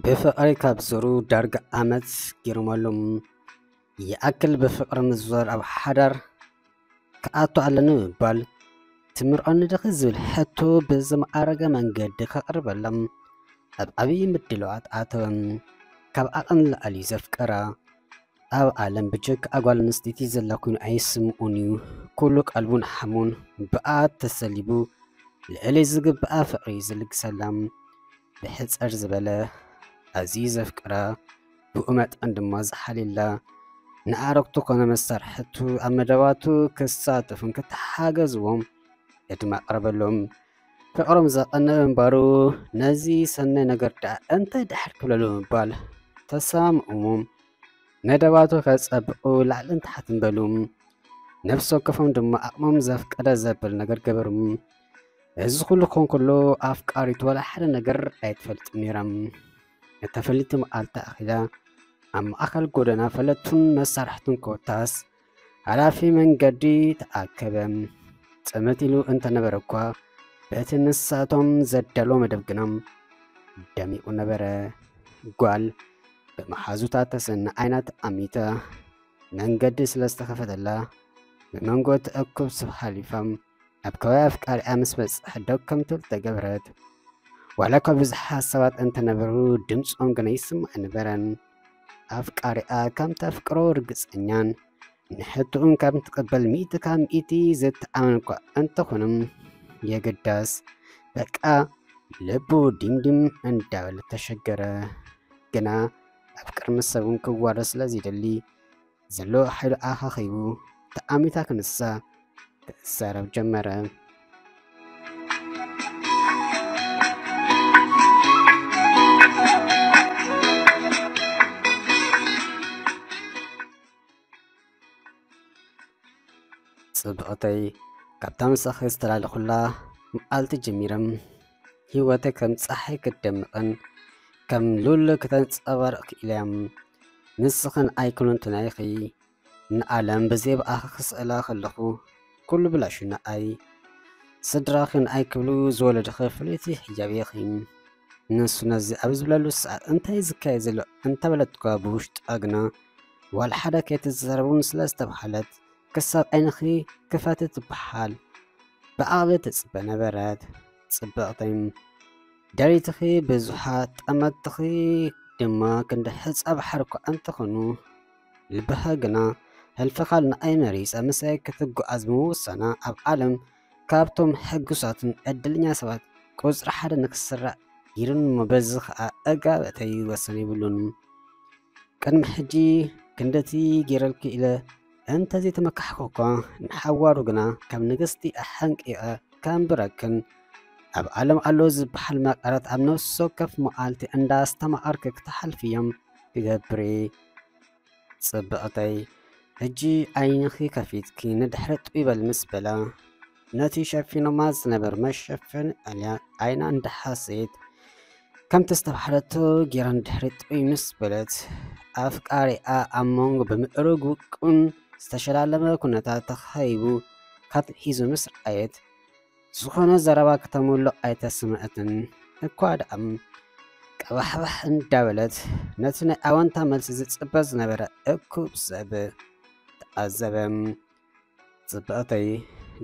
ብፍቕሪ ካብ ዞሩ ዳርጋ ዓመት ገይሮም ኣለዉ። ይኣክል ብፍቕሪ ምዝዋር ኣብ ሓዳር ክኣቱ ኣለኒ ብምባል፣ "ትምርዖኒ ዲኺ?" ዝብል ሕቶ ብዝመዓረገ መንገዲ ከቕርበሎም ኣብ ዓብዪ ምድላዋት ኣተወ። ካብ ዓቐን ንላዕሊ ዘፍቀራ ኣብ ዓለም ብጀካ ጓል ኣንስተይቲ ዘላ ኮይኑ ኣይስምዖን እዩ። ኩሉ ቀልቡን ሓሙን ብኣ ተሰሊቡ ልዕሊ ዝግብኣ ፍቕሪ ዝልግሰላ። ብሕጽር ዝበለ ኣዝዩ ዘፍቅራ፣ ብኡ መጠን ድማ ዝሓልየላ፣ ንኣረግቱ ኮነ መሳርሕቱ ኣብ መደባቱ ክሳተፉን ክተሓገዝዎም ዕድመ ኣቕረበሎም። ፍቕሮም ዘቐንእ እምበሩ ነዚ ሰናይ ነገር ደኣ እንታይ ድሕር ክብለሉ ብምባል ተሰማምዑ። መደባቱ ከጸብቑ ላዕልን ታሕትን በሉ። ነፍሲ ወከፎም ድማ ዓቕሞም ዘፍቀደ ዘብል ነገር ገበሩ። እዚ ኩሉ ክኾን ከሎ ኣፍቃሪቱ ዋላ ሓደ ነገር ኣይትፈልጥን ነይራ። እታ ፍልይቲ መዓልቲ ኣኺላ ኣብ ማእከል ጎደና ፈለጥቱን መሳርሕቱን ኮታስ ሓላፊ መንገዲ ተኣከበ። ጽምት ኢሉ እንተነበረ እኳ በቲ ንሳቶም ዘዳለዎ መደብ ግና ደሚቑ ነበረ። ጓል ብመሓዙታ ተሰንእ ዓይና ተኣሚታ መንገዲ ስለ ዝተኸፈተላ ብመንጎ እቲ እኩብ ሰብ ሓሊፋ ኣብ ከባቢ ኣፍቃሪኣ ምስ በጽሐት ደው ከም ትብል ተገብረት። ዋላ እኳ ብዙሓት ሰባት እንተነበሩ ድምጾም ግና ይስማዕ ኣይነበረን። ኣፍቃሪኣ ከም ተፍቅሮ ርግጸኛን ንሕቶኡን ከም ትቕበል ሚእቲ ካብ ሚእቲ ዘተኣማምን እኳ እንተኾነ የግዳስ በቃ ልቡ ዲምዲም እንዳበለ ተሸገረ። ግና ኣብ ቅድሚ ሰብ እውን ክዋረድ ስለ ዘይደሊ ዘሎ ሓይሉ ኣኻኺቡ ተኣሚታ ክንሳ ክዛረብ ጀመረ። ጽብቕተይ፣ ካብታ ምሳኺ ዝተላለኹላ መዓልቲ ጀሚረ ህይወተይ ከም ጸሓይ ክትደምቕን ከም ሉል ክተንጸባርቕ ክኢለ እያ። ንስኽን ኣይኩኑን ትናይኺ ንዓለም ብዘይ ብኣኺ ክስእላ ከለኹ ኩሉ ብላሹ ንኣይ። ስድራኺ ንኣይ ክብሉ ዝወለዱኺ ፍልይቲ ህያብ ኢኺ። ንሱ ነዚ ኣብ ዝብለሉ ሰዓት እንታይ ዝካየድ ዘሎ እንተበለትኳ ብውሽጣ ግና ዋላ ሓደ ከይትዛረቡን ስለ ዝተባህለት ክሳብ ዓይንኺ ክፈቲ ትበሃል ብዓቕሊ ትጽበ ነበረት። ጽብቕተይ፣ ደሪትኺ ብዙሓት፣ ጠመትኺ ድማ ክንዲ ሕጻ ባሕሪ እኳ እንተኾኑ፣ ልብኻ ግና ህልፍኻ ንኣይ መሪጻ ምሳይ ክትጓዓዝ ብምውሳና ኣብ ዓለም ካብቶም ሕጉሳትን ዕድለኛ ሰባት ቁጽሪ ሓደ ንክስራዕ ገይሩኒ እሞ በዚ ኸኣ እጋብአተይ ወሰን የብሉን። ቅድሚ ሕጂ ክንደቲ ገይረልኪ ኢለ እንተዘይተመካሕኩ እኳ ንሓዋሩ ግና ከም ንግስቲ ኣሓንቂቐ ከንብረክን ኣብ ዓለም ኣሎ ዝበሃል መቐረት ኣብ ነፍሲ ወከፍ መዓልቲ እንዳስተማቐርኪ ክትሓልፍዮም ክገብር እየ። ጽብቕተይ፣ ሕጂ ዓይንኺ ከፊትኪ ንድሕሪ ጥው በል ምስ በላ፣ ነቲ ሸፊኖማ ዝነበሩ መሸፈኒ ኣልያ ዓይና እንዳሓሰየት፣ ከምቲ ዝተባህለቶ ጌራ ንድሕሪ ጥው ምስ በለት፣ ኣፍቃሪኣ ኣብ መንጎ ብምዕሩግ ውቁን ዝተሸላለመ ኩነታት ተኸይቡ ካብ ሒዙ ምስ ረኣየት፣ ዝኾነ ዘረባ ከተምልቕ ኣይተስምዐትን። እኳ ደኣ ቀባሕባሕ እንዳበለት ነቲ ናይ ኣወንታ መልሲ ዝጽበ ዝነበረ እኩብ ሰብ ተዓዘበ። ጽብቕተይ፣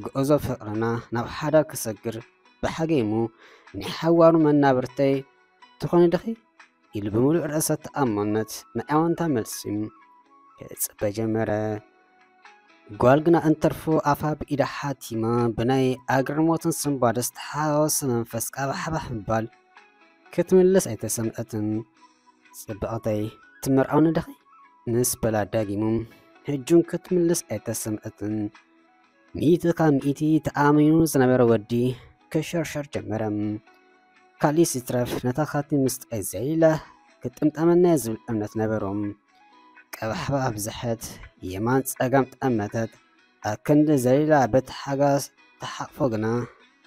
ጉዕዞ ፍቕርና ናብ ሓዳር ክሰግር ብሓገይሙ ናይ ሓዋሩ መናብርተይ ትኾኒ ዲኺ? ኢሉ ብምሉእ ርእሰ ተኣማንነት ናይ ኣወንታ መልሲ ክጽበ ጀመረ። ጓል ግና እንተርፎ ኣፋ ብኢዳ ሓቲማ ብናይ ኣግርሞትን ስንባደ ዝተሓዋወሰ መንፈስ ቀባሕባሕ ምባል ክትምልስ ኣይተሰምዐትን። ጽብቕተይ፣ ትምርዓውኒ ዲኺ? ምስ በላ ዳጊሙ ሕጁን ክትምልስ ኣይተሰምዐትን። ሚእቲ ካብ ሚእቲ ተኣሚኑ ዝነበረ ወዲ ክሸርሸር ጀመረ። ካሊስ ይትረፍ ነታ ካቲ ምስጣይ ዘይለ ክትጥምጠመና ዝብል እምነት ነበሮም። ቀባሕባ ኣብዝሐት፣ የማን ጸጋም ጠመተት። ኣብ ክንዲ ዘሊላ በቲ ሓጋዝ ተሓቕፎ ግና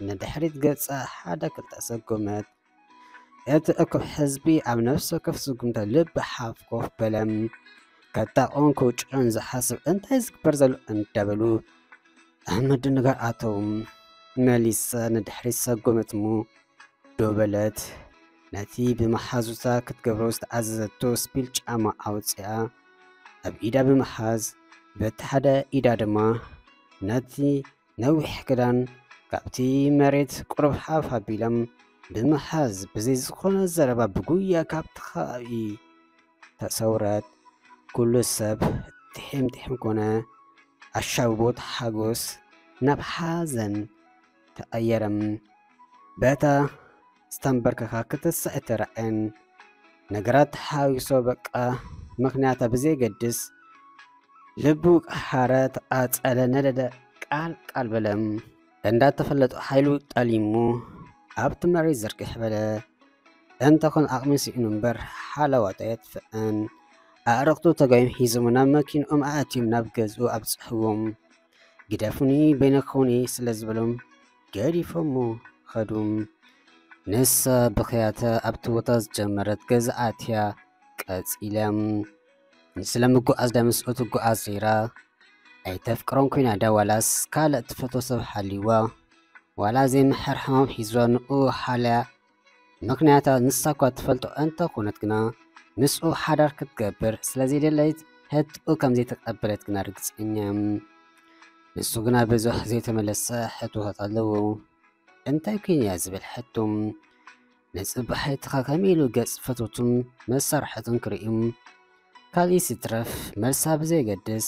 ንድሕሪት ገጻ ሓደ ክልተ ሰጎመት። እቲ እኩብ ህዝቢ ኣብ ነፍሲ ወከፍ ስጉምታ ልቢ ሓፍ ኮፍ በለ። ከታቕቦን ክውጭዑን ዝሓስብ እንታይ ዝግበር ዘሎ እንዳበሉ ኣብ ምድንጋር ኣተዉ። መሊሳ ንድሕሪት ሰጎመት እሞ ደው በለት። ነቲ ብመሓዙታ ክትገብሮ ዝተኣዘዘቶ ስፒል ጫማ ኣውፂኣ ኣብ ኢዳ ብምሓዝ፣ በቲ ሓደ ኢዳ ድማ ነቲ ነዊሕ ክዳን ካብቲ መሬት ቁሩብ ሓፍ ኣቢሎም ብምሓዝ፣ ብዘይ ዝኾነ ዘረባ ብጉያ ካብቲ ከባቢ ተሰውረት። ኩሉ ሰብ ጥሒም ጥሒም ኮነ። ኣሻብቦት ሓጎስ ናብ ሓዘን ተቐየረ። በታ ዝተንበርከኻ ክትስእ እትረኣየን ነገራት ተሓዊሶ በቃ ምኽንያታ ብዘየገድስ ልቡ ቀሓረ፣ ተቓጸለ፣ ነደደ፣ ቃል ቃል በለ። እንዳተፈለጦ ሓይሉ ጠሊሙ ኣብቲ መሬት ዝርግሕ በለ። እንተኾን ዓቕሚ ስኢኑ እምበር ሓለዋት ኣየጥፍእን። ኣዕርኽቱ ተጋዮም ሒዞም ናብ መኪንኦም ኣእትዮም ናብ ገዝኡ ኣብጽሕዎም። ግደፉኒ በይነኹኒ ስለ ዝበሎም ገዲፎሞ ኸዱ። ንሳ ብኽያተ ኣብቲ ቦታ ዝጀመረት ገዛ ኣትያ ቀጺላ። ንስለ ምጉዓዝ ዳ ምስኡ ትጉዓዝ ነይራ። ኣይተፍቅሮን ኮይና ዳ ዋላስ ካልእ ትፈቶ ሰብ ሓልይዋ? ዋላ ዘይምሕር ሕማም ሒዝዋ ንኡ ሓልያ። ምኽንያታ ንሳ እኳ ትፈልጦ እንተኾነት ግና ምስኡ ሓዳር ክትገብር ስለ ዘይደለየት ሕትኡ ከም ዘይተቐበለት ግና ርግጸኛ እየ። ንሱ ግና ብዙሕ ዘይተመለሰ ሕቶታት ኣለዎ። እንታይ ኮይና እያ ዝብል ሕቶ ንጽባሕ ተኻኸም ኢሉ ገጽ ፈተውቱን መሳርሕቱን ክርእዩ ካልእ ይትረፍ መልሳ ብዘየገድስ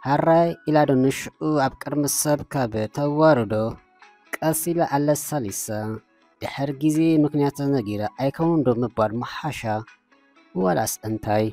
ሃራይ ኢላ ዶ ንሽኡ ኣብ ቅድሚ ሰብ ካብ ተዋርዶ ቀስ ኢላ ኣለሳሊሳ ድሕሪ ግዜ ምኽንያት ነጊራ ኣይከውን ዶ ምባል ምሓሻ ዋላስ እንታይ?